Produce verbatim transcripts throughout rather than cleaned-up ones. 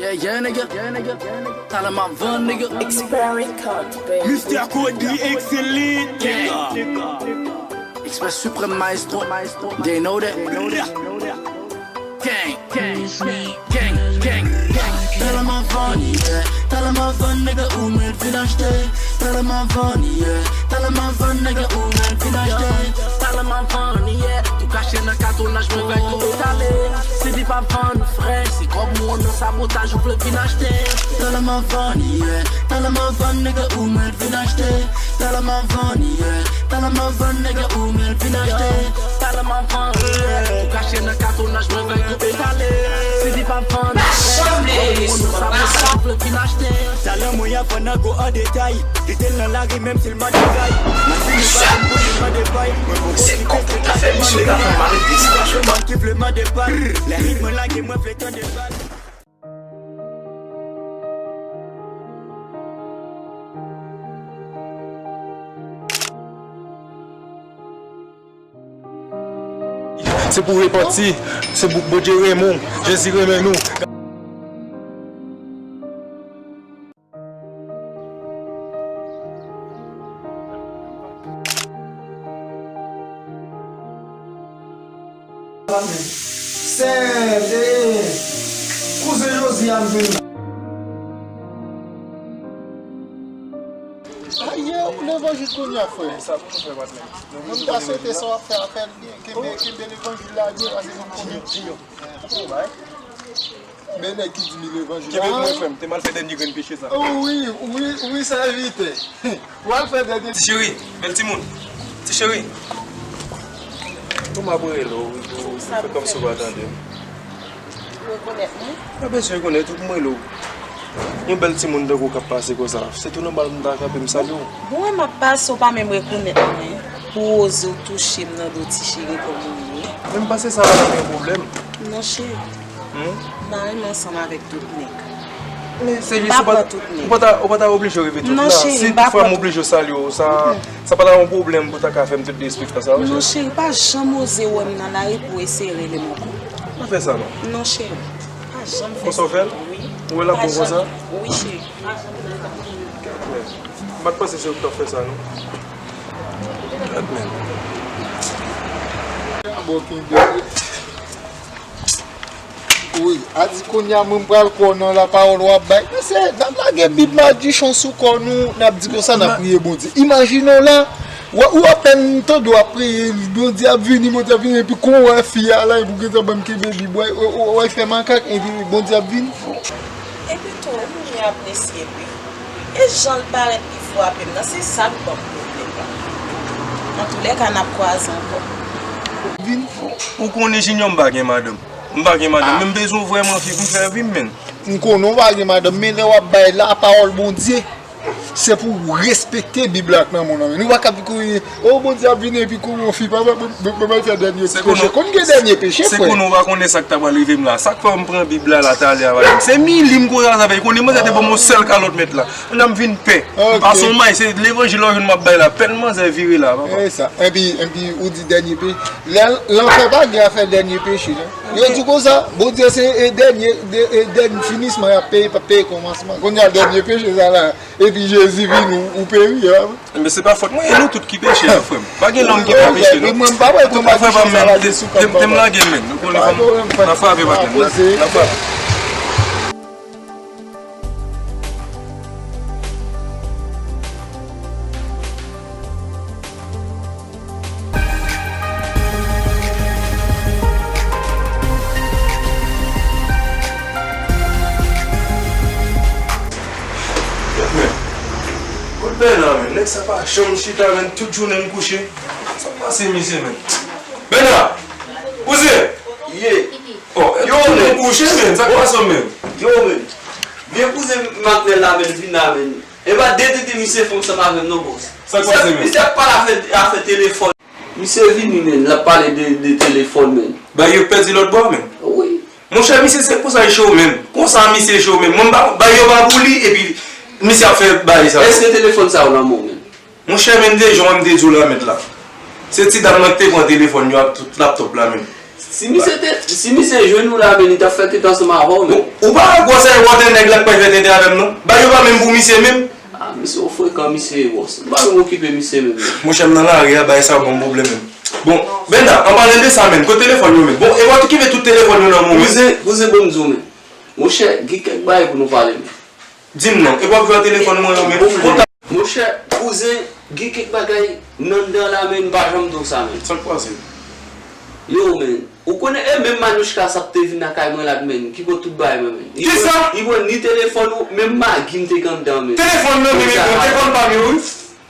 Yeah, yeah, nigga. Talè m ap vann, nigga. Expert Record, baby. Mister Cody, excellent, nigga. Express Supreme Maestro. They know that. Gang, gang, gang, gang, gang. Talè m ap vann, yeah. Talè m ap vann, nigga, ou mèt vin achte. Talè m ap vann, yeah. Talè m ap vann, nigga, ou mèt vin achte. Talè m ap vann, yeah. Tou kache nan katonnaj, mwen vèk tou etale. Si li pa vann, frè, se kòb ou nan sabotaj ou vle vin achte. Talè m ap vann, yeah. Talè m ap vann, nigga, ou mèt vin achte. Talè m ap vann, yeah. Talè m ap vann, nigga, ou mèt vin achte. Talè m ap vann, yeah. Tou kache nan katonnaj, mwen vèk tou etale. Si li pa vann, frè, se kòb ou nan sabotaj ou vle vin achte. Talè mwen ap vann nan gwo an detay. Kite l nan lari, menm si l mande kay. Mwen fini pa pou li mande pay. Mwen poko kite l fè misye ka fè mal. Moun ki vle mande pay. Lè ritm mwen lage, mwen vle tande bal. Se pou w repanti, se pou Bondye renmen w, Jezi renmen nou. Sè, e, kouzen Jozi a m vin la. Aye, ou levanjil kounye a, frè. Sa pou nou fè, patnè. Mwen ta swete sa w ap fè a fè l byen. Kenbe, kenbe levanjil la byen, pase nou konnen. Bon, bay. Men nèg ki di m levanjil. Kenbe pou mwen, frè m. Te m al fè dènye grenn peche sa. O wi, wi, wi, sèvitè. W al fè dènye. Ti cheri, bèl timoun. Ti cheri. Kòman ap rele w? Fè kòmsi w pa tande m. Ou rekonèt mwen? Pa bezwen rekonèt ou pou m rele w. Yon bèl timoun tankou w k ap pase konsa. Se tou nòmal pou m ta kanpe m salye w. Bon, m ap pase, w pa menm rekonèt mwen. Pou w oze w touche m nan do, ti cheri, kòman w ye? Menm pase sa pa t ap yon pwoblèm. Non, cheri. Hmm? M pa renmen ansanm avèk tout nèg. Men se jis ou pa, ou pa ta, ou pa ta oblije rive tout la. Si toutfwa m oblije salye w, sa, sa pa ta yon pwoblèm pou w ta ka fè m tout derespektan sa, wi, cheri. Non, cheri, pa janm oze wè m nan lari pou w eseye rele m ankò. Pa fè sa, non. Non, cheri. Pa janm fè sa. Konsa w fè l? Wi. Ou wè l ap bon konsa? Wi, cheri. M pa t panse se ou ki t ap fè sa, non. Gad men. Bon, kenbe. Wi, a di kounye a mwen m pral kwè w nan lapawòl w ap bay. Mesye, n ap lage Bib madichon sou kò nou, n ap di konsa n ap priye Bondye. Imajine w la, w, ou apèn tande w ap priye, Bondye ap vini, Bondye ap vini, epi kon w wè fi a la, epi w gentan ban m kenbe Bib, w, w, w, w fè makak, epi Bondye ap vini. Epi tou, ou byen apresye wi. E jan l parèt li frape m nan, se sa k ban m pwoblèm la. Antoulèka, n ap kwaze ankò. Vin. Ou konnen Junior m pa gen madanm. M pa gen madanm, men m bezwen w vrèman fi pou m fè vi m, menn. M konnen w pa gen madanm, men lè w ap bay lapawòl Bondye, se pou w respekte Bib la k nan men w nan, men. Ou pa ka vin kouri, o, Bondye ap vini epi kouri yon fi, pa, pa, pa, pa, pa fè dènye peche. Konn gen dènye peche, frè. Se konnen w pa konnen sa k ta pral rive m la. Sa k fè m pran Bib la, la, talè a, pa. Se Mili m koze avè l. Konnen manzè te ban m yon sèl kalòt, mèt la. Kounya m vin pè. M pase yon may, se levanjil w ap jwenn m ap bay la. Pèn manzè vire la, papa. E sa. Epi, epi, ou di dènye peche. Lè lanfè pa gen afè dènye peche, non. Yo di konsa, Bondye se, e, dènye, de, e, dènye finisman, y ap peye, pa peye kòmansman. Kounye a, dènye peche sa la, epi Jezi vini, ou, ou peri, a. Men se pa fòt mwen, e nou tout ki peche, non, frè m. Pa gen lòm ki pa peche, non. Mwen, m pa wè konba ki sa la de sou kòm papa. Te m lage men, nou konnen fò n ap frape, patnè. N ap frape. Men, kot Bèna, men? Nèg sa pa janm chita, men, tout jounen l kouche. Sa k pase misye, men? Bèna! Kouzen! Ye. Oh, yo, men, kouche, men, sa k pase w, men? Yo, men. Vye kouzen Matnèl la, men, vin la, men. E pa detete misye fè ansanm avè m non, bòs. Sa k pase, men? Misye ap pale afè, afè telefòn. Misye vini, men, l ap pale de, de telefòn, men. Bay yo pèdi lòt bò, men. Wi. Monchè, misye se konsa li cho, men. Konsa misye cho, men. Mwen, m pa, bay yo pa pou li, epi misye ap fè bay sa. Èske telefòn sa yo nan men w, men? Monchè, men, de jan m te di w la, mèt la. Se ti dam nan ki te pran telefòn yo ak tout laptòp la, men. Si misye te, si misye jwenn ou la, men li t ap fè tete ansanm avè w, men. Ou pa wè gwosè e wòtè nèg la k pral fè tete avè m, non? Bagay yo pa menm pou misye menm. Ah, misye yon frekan, misye e wòs. M pa menm okipe misye menm, non. Monchè, m nan lari a, bagay sa ban m pwoblèm menm. Bon, Bèna, an palan de sa menm, kote telefòn yo menm? Bon, e w ap okipe tout telefòn yo nan men w menm. Kouzen, kouzen, bon, m di w menm. Monchè, gen kèk bagay pou nou pale menm. Di m non, e w ap jwe ak telefòn mwen yo menm? Monchè, kouzen, gen kèk bagay nan anndan la, men, m pa janm di w sa, men. Sa k pase? Yo, men, ou konnen, e menm Manouchka sa k te vin lakay mwen la, men, ki pot tout bagay mwen, men. Kisa? Li pran ni telefòn ou, menm magi m te gen anndan, men. Telefòn nan, men, men, telefòn pa m yo, wi.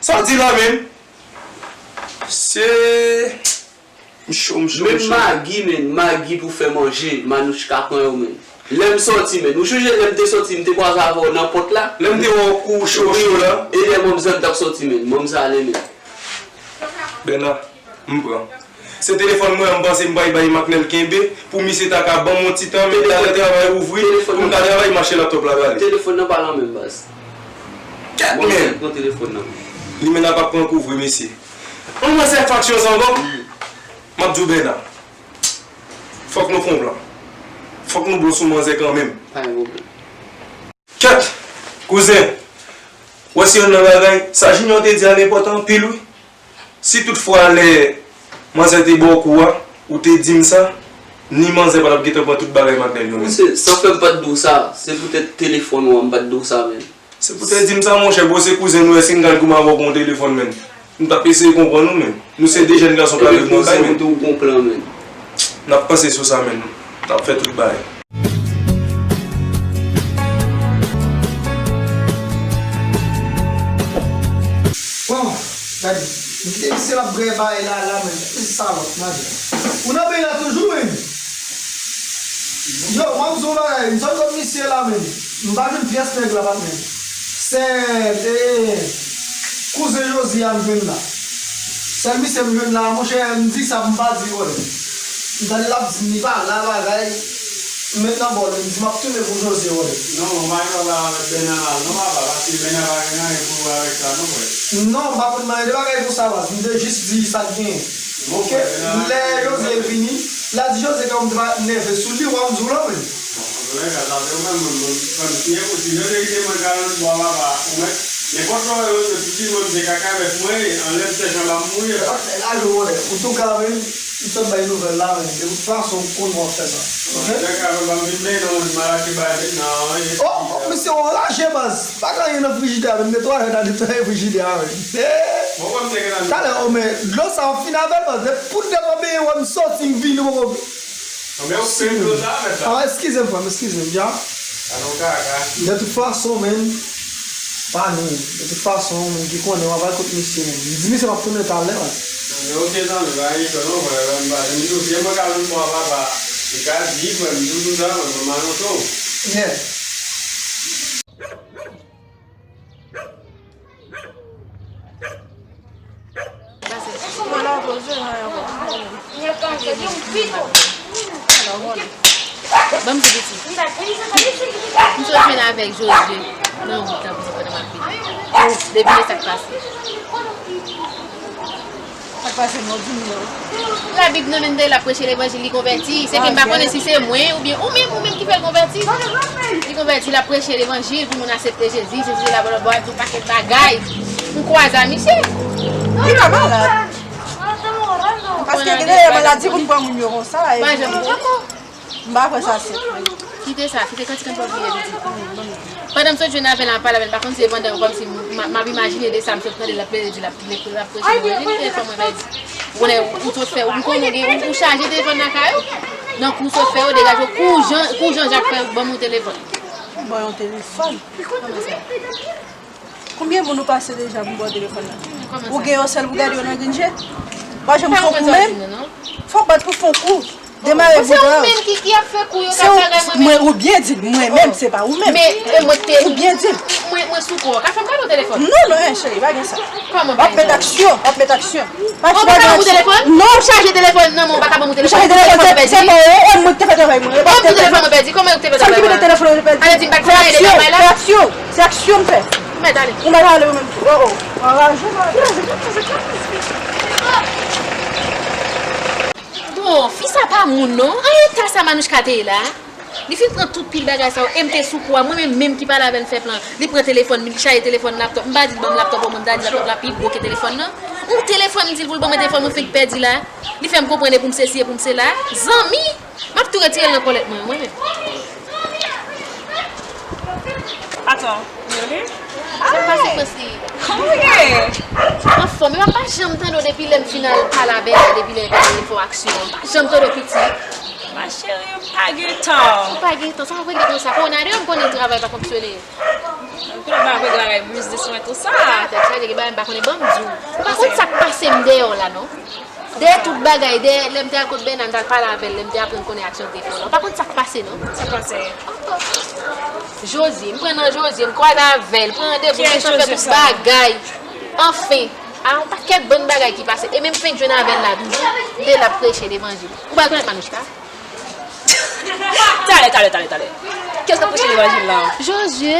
Sa w di la, men? Se M cho, m cho, m cho. Menm magi, menm, magi pou fè manje, Manouchka pran yo, menm. Lè m sòti, menm. Ou chonje lè m te sòti, m te kwaze avè w nan pòt la? Lè m te wè w kou cho, cho la. E lè manmzèl t ap sòti, menm. Manmzèl ale, menm. Bèna, m pran. Se telefòn mwen, m panse m pral bay Maknèl kenbe, pou misye ta ka ban m yon ti tan, men talè travay ouvri, pou m ka travay mache laptòp la prale. Telefòn nan pa lan menm, baz. Kèt, men. Pran telefòn nan. Li menm ap pran kouvri, mesye. Yon manzè faksyon sa ankò? M ap di w, Bèna, fòk nou fè yon plan. Fòk nou bon sou manzè kanmenm. Pa gen pwoblèm. Kèt, kouzen, w wè se yonn nan bagay, sa Junior te di a, li enpòtan anpil, wi. Si toutfwa lè manzè te ba w kou a, ou te di m sa, ni manzè pa t ap gentan pran tout bagay Maknèl yo, men. Kouzen, sa fè m pa t di w sa, se poutèt telefòn ou an, m pa t di w sa, men. Se pou te di m sa, monchè, bro, se kouzen nou ye, si n t al goumen avè w pou yon telefòn, men. M t ap eseye konprann ou, men. Nou se de jèn gason k ap viv nan kay, men. Ou te gon plan, men. N ap panse sou sa, men. N ap fè tout bagay. Bon, gade, m kite misye l ap bwè bagay la, la, men. Salòp, gade. Ou nan beny la toujou, men. Yo, w ap di yon bagay, m sot kot misye la, men. M pa jwenn pyès nèg la, patnè. Sèl, e, kouzen Jozi a m jwenn la. Sèl misye m jwenn la, monchè, m di sa pou m pa di, wè. M tande l ap di m li pa la bagay, m met nan bòl, m di m ap tounen pou Jozi, wè. Non, w pa gen bagay avèk Bèna la, non, papa, paske Bèna pa gen anyen pou wè avèk sa, non, frè. Non, m pa konn manyen de bagay pou sa, baz. M te jis di sa k genyen. Oke, lè Jozi vini, l a di Jozi kòm m te pa nève sou li, w ap di w la, men. Bon, antoulèka, sa se ou menm, mwen, mwen, mwen, si e pou, si Jozi kite mwen karann bwa papa, ou mèt, nenpòt lè w wè Jozi, piti mwen, se kaka bèf mwen ye, anlè m chèche anba m mouri la. Laj ou, wè, antouka, men, m sot bay nouvèl la, men, de tout fason, ou konn w ap fè sa. Oke? Antoulèka, papa, m vin benyen nan mwen, m al achte bagay, nan, oh, oh, misye, w anraje, baz. Pa gen anyen nan frijidè a, men netwayaj la netwaye frijidè a, men. Bon, bon, m te gen nan talè, oh, men, dlo sa, w ap fin avè l, baz. Depi pou dèt w ap benyen, wè m sòti, m vini, ou poko. Anben, ou peye dlo sa avè sa. Ah, eskize m, frè m, eskize m, dja. Alon kaka. De tout fason, men, pa nou. De tout fason, men, ki konnen, w ap al kot misye, men. M di misye m ap tounen talè, men. Anben, oke, zanmi, pa gen pwoblèm, non, frè, m pa, m di w, si e mwen ka jwenn bwa papa, li ka di, frè m, di w tout sa, frè m, m anonse w. Yeah. Ban m di piti. M sot jwenn avèk Jozye nan wout la, pou di pandan m ap vini. Devine sa k pase. Sa k pase non, di m non. Labib nan men l, l ap preche levanjil, li konvèti. Se ke m pa konnen si se mwen oubyen ou menm, ou menm ki fè l konvèti. Li konvèti, l ap preche levanjil pou moun aksepte Jezi, sesi sela, blablabla, di yon pakèt bagay. M kwaze a misye. Li pa malad. Paske gen de maladi pou n pran moun yo konsa. Pa janm bon. M pa kwè sa senp. Kite sa, kite kantik an pa bliye pitit. Pandan m sot jwenn avè l, m ap pale avè l, m pa konn si se pandan kòmsi m, m, m ap imajine de sa m sot tande l ap plede di, l ap, l ap, l ap preche levanjil, telefòn mwen pèdi. Ou konnen, ou sot fè, ou konnen ou gen, ou, ou chaje telefòn lakay ou. Donk, ou sot fè yo degaje w, kou Jan, kou Jan Jak fè ban m yon telefòn. Ban yon telefòn? Kòman sa? Konbyen moun ou pase deja pou ba w telefòn nan? Ou gen yon sèl pou gade yo nan grenn je? Ou pa janm fon kou menm? Fò w bat pou fon kou. Demare bouda. Se ou menm ki, ki ap fè kou yo, k ap bagay mwen menm. Ou byen di l, mwen menm, se pa ou menm. Men, e mwen te. Ou byen di l. Mwen, mwen sou kou. Ka fè m gade w telefòn? Non, non, cheri, pa gen sa. W ap met aksyon, w ap met aksyon. Ou pa ka ban m telefòn? Non. Ou chaje telefòn nan men w, ou pa ka ban m telefòn. Ou chaje telefòn, se, se pa ou, ou mwen ki te fè travay mwen. Ou te fè telefòn mwen pèdi, kòman ou te fè travay mwen? Sa ki mete telefòn mwen pèdi? Ale di m pa k fè anyen de travay la. Se aksyon, se aksyon m fè. Ou mèt ale. Ou mèt ale ou menm tou. Oh, oh. Anraje, anraje. Oh, fi sa pa moun non. An eta sa Manouchka te ye la. Li fin pran tout pil bagay sa yo, e m te sou kou a. Mwen menm, menm ki pale avè l, m fè plan. Li pran telefòn m, li chaje telefòn, laptòp. M pa di l ban m laptòp, mwen m ta di laptòp la pi gwo ke telefòn nan. Yon telefòn, m di l pou l ban mwen telefòn, mwen fenk pèdi la. Li fè m konprann e pou m sesi, e pou m sela. Zanmi, m ap tou retire l nan kòlèt mwen, mwen menm. Atan. Sa k pase, Fransley? Kòman w ye? Anfòm, e pa janm tande w depi lè m fin al pale avè l la, depi lè l pa gen fè aksyon. M pa janm tande w piti. Ma chérie, m pa gen tan. Ou pa gen tan? Sa vle di konsa? Kowona deyò, m konnen travay pa fonksyone. Kounye a m ap regle bagay biznis mwen, tou sa. Ah, tèt chaje, gen bagay m pa konnen, ban m di w. Ou pa konn sa k pase m deyò la, non? Dèyè tout bagay, dèyè lè m te al kot Bèna, m t al pale avè l, lè m te aprann konnen aksyon te fè la. Ou pa konn sa k pase, non? Sa k pase? Jozye, m pran nan Jozye, m kwaze avè l, pran randevou, m te fè tout bagay. Anfen, a yon pakèt bann bagay ki pase. E menm fenk jwenn avè l la, toujou, m te la ap preche levanjil. Ou pa rekonèt Manouchka? Talè, talè, talè, talè. Kiyès k ap preche levanjil la? Jozye.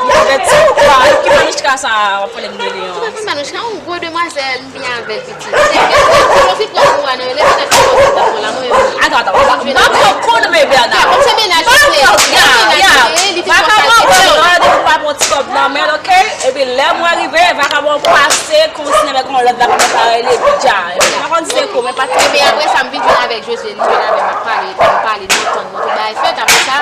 M avèti ou kwa? Ki Manouchka sa w ap pale m de li an? Ou pa konn Manouchka, yon gwo demwazèl, m byen avè l piti. Ou fin pran kou a nan yo, lè m t ap fè yon ti tanpon la, mwen menm. Atan, atan, m pa, m pa poko konn men Bèna. Kòm se mennaj li ye, se mennaj li ye, li te konsa, se vre. Vakabon, bon, mwen depi m pa pran ti kòb nan men l, oke? Epi lè mwen rive, vakabon pase, kontinye avèk yon lòt vakabon parèy li, epi dja. Epi m pa konn si se kou, men pa t. Epi apre sa, m vin jwenn avèk Jozye, li jwenn avè m, m ap pale, m pale, nou tann, nou tout bagay fèt, apre sa,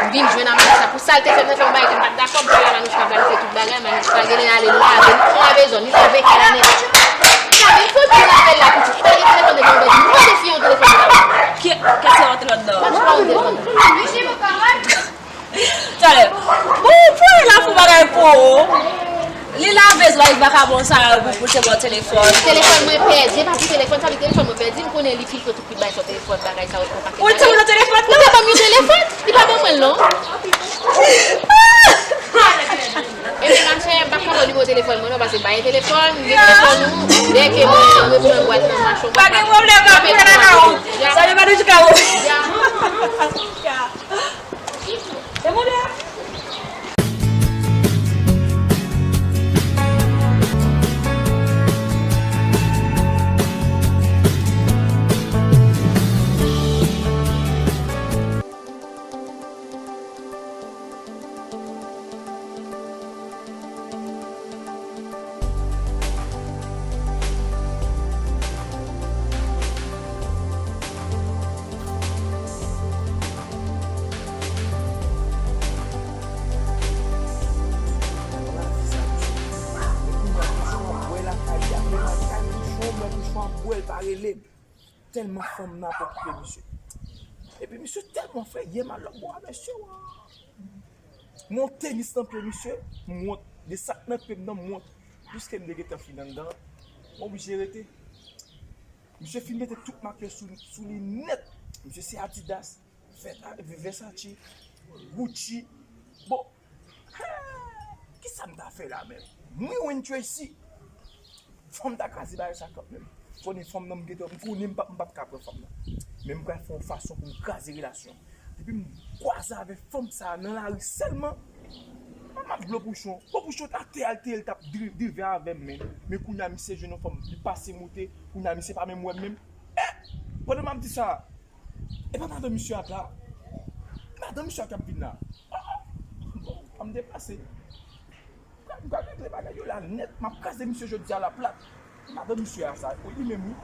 m vin jwenn a Manouchka. Pou sa l te fè m nan fè yon bagay ke m pa t dakò, m pale a Manouchka, m pral fè tout bagay, Manouchka genlè ale lave, li lave zòn, li lave kay la nèt. Sa vin fè m vin avè l la, piti. Pale telefòn de mwen, m mande fi yon telefòn la. Ki, kiyès ki rete ladan? Manouchka yon telefòn. Talè. Bon, pou li la fè bagay pou ou. Li lave zòn, li vakabon sa pou, pou te ba w telefòn. Telefòn mwen pèdi, e pa pou telefòn sa, li telefòn mwen pèdi, m konnen li filtre tout. Li bay sou telefòn, bagay sa yo konpake. Ou te nan telefòn? Ou te ban m yon telefòn? Li pa ban mwen l non. Epi machè, m pa ka ba w nimewo telefòn mwen non, paske m pa gen telefòn, m gen telefòn ou, dèyè ke mwen reprann bwat nan machon. Pa gen pwoblèm, m ap fè lakay ou. Sa yo pa nou chita ou. E mwen la. Tèlman fanm nan ap okipe misye. Epi misye tèlman fè, yè m al lòt bò a, mesye, wa. M wè yon tenis nan pye misye, m wont. De sa k nan pye m nan, m wont. Piske m te gentan fin anndan, m oblije rete. Misye fin mete tout mak yo sou, sou li nèt. Misye se Adidas, Ver-, Versace, Gucci. Bon, kisa m ta fè la menm? Mwen, Wayne Tracy. Fò m ta kraze bagay sa kanmenm. Konnen fanm nan m gentan, m konnen m p ap, m p ap ka pran fanm nan. Men m pral fè yon fason pou m kraze relasyon an. Depi m kwaze avèk fanm sa a nan lari sèlman, m ap dlo pouchon. Bon, pouchon ta te al te, l t ap dri-, drive avè m, men. Men kounye a misye jwenn yon fanm, li pase moute, kounye a misye pa menm wè m menm. Eh! Pandan m ap di sa, e pa madan misye a t la. Madan misye a k ap vin la. Oh, oh. Bon, fò m deplase. M pral regle bagay yo la nèt. M ap kraze misye jodi a la plat. Madan misye a sa, wi, li menm, wi.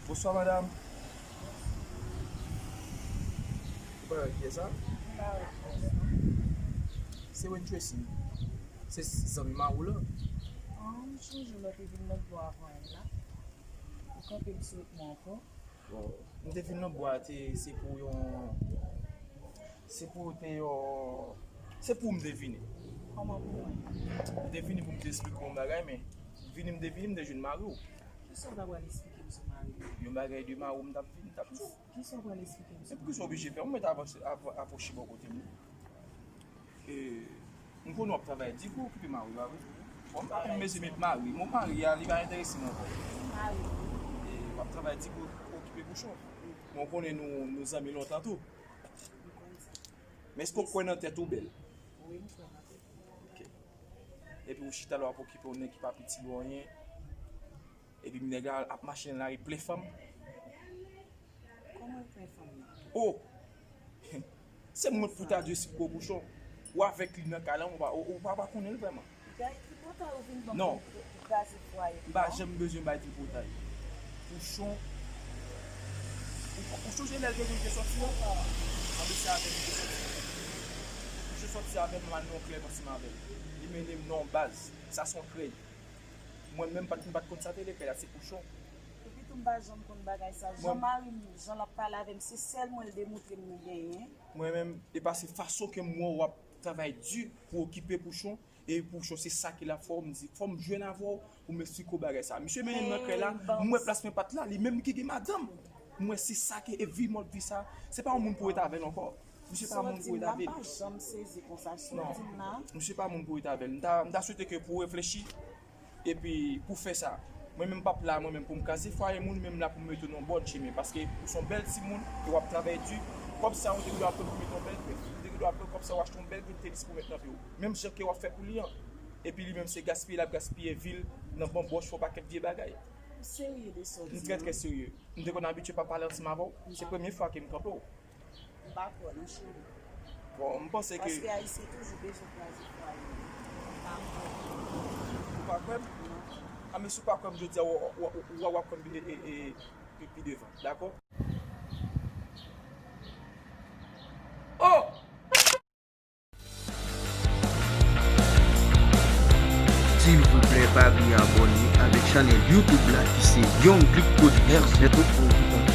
Bonswa, madanm. Ou pa wè kiyès sa? M pa wè kiyès sa. Se Wayne Tracy. Se zanmi mari w lan. Ah, m sonje lè w te vin lòt bò a avè m la. Ou kanpe m sou wout mwen ankò. Bon, m te vin nan bò a, te, se pou yon, se pou te yon, se pou m te vini. Kòman pou mwen? M te vini pou m te esplike w yon bagay, men vini m te vini, m te jwenn mari w. Kisa w ta pral esplike m sou mari m? Yon bagay de mari w m t ap vin, m t ap di w. Kisa w pral esplike m sou mari m? E poukisa w oblije fè? Ou mèt avanse, ap-, apwoche bò kote m. E, m konnen w ap travay di pou okipe mari w, pa vre? Bon, m pa menm bezwen met mari. Mo mari a, li pa enterese m ankò. Mari. E, w ap travay di pou okipe pouchon. Bon, m konnen nou, nou zanmi lontan tou. M konn sa. Men èske w kwè nan tèt ou bèl? Wi, m kwè nan tèt mwen. Ok. Epi ou chita la w ap okipe yon nèg ki pa piti ou anyen. Epi nèg la ap mache nan lari plen fanm. Kòman l plen fanm nan? Oh! Se mwen pou ta di si gwo bouchon. Ou avèk li nan kay la, ou pa, ou, ou pa, pa konnen l vrèman. Gay, tripotay ou vin ban Non. pou, pou kraze fwaye. M pa janm bezwen bay tripotay. Pouchon. Ou, ou sonje lè l te vin te sòti an? Anben se avè m li te sòti. Pouchon sòti avè m, m al nan yon klèb ansanm avè l. Li mennen m nan yon baz. Sa se yon krèy. Mwen menm, m pa t, m pa t konn sa te rele krèy la, se pouchon. Epi tou, m pa janm konn bagay sa. Mwen Jan mari m, jan l ap pale avè m, se sèl mwen l demontre m li genyen. Mwen menm, e pa se fason ke m wè w ap travay di pou okipe pouchon, e pouchon se sa ke l ap fè w, m di, fò m jwenn avè w pou m eksplike w bagay sa. Misye mennen m nan krèy la, Hey, ban m wè plas mwen pa t la, li menm ki gen madanm. M wè se sa ke e vi mòd vi sa, se pa yon moun pou ret avè l ankò. Misye pa yon moun pou ret avè l. Sa w ap di m la, m pa janm sezi konsa, sa w ap di m la. Misye pa moun pou ret avè l. M ta, m ta swete ke pou w reflechi, epi pou fè sa. Mwen menm m p ap la, mwen menm pou m kraze fwaye moun, men m la pou m mete w nan bòn chemen. Paske ou se yon bèl timoun, e w ap travay di. Kòb sa ou te dwe aprann pou mete yon bèl tèt. Ou te dwe aprann kòb sa ou achte yon bèl grenn tenis pou mete nan pye w. Menm jan ke w ap fè pou li an. Epi li menm se gaspiye l ap gaspiye vi l nan banbòch fè yon pakèt vye bagay. Ou serye de sa w di an? M trè, trè serye. M te konn abitye pa pale ansanm avè w. Se premye fwa ke m kanpe w. M pa kwè non, cheri. Bon, m panse ke Paske Ayisyen toujou bezwen kraze fwaye. M pa kwè. Ou pa kwè m? Non. A, men si w pa kwè m jodi a, w, w, w, w, w ap kwè m pi, e, e, e, pi, pi devan, dakò? Oh! Silvouplè pa bliye abòne avèk chanèl YouTube la ki se Young Click Production. Mèsi pou ou ki konn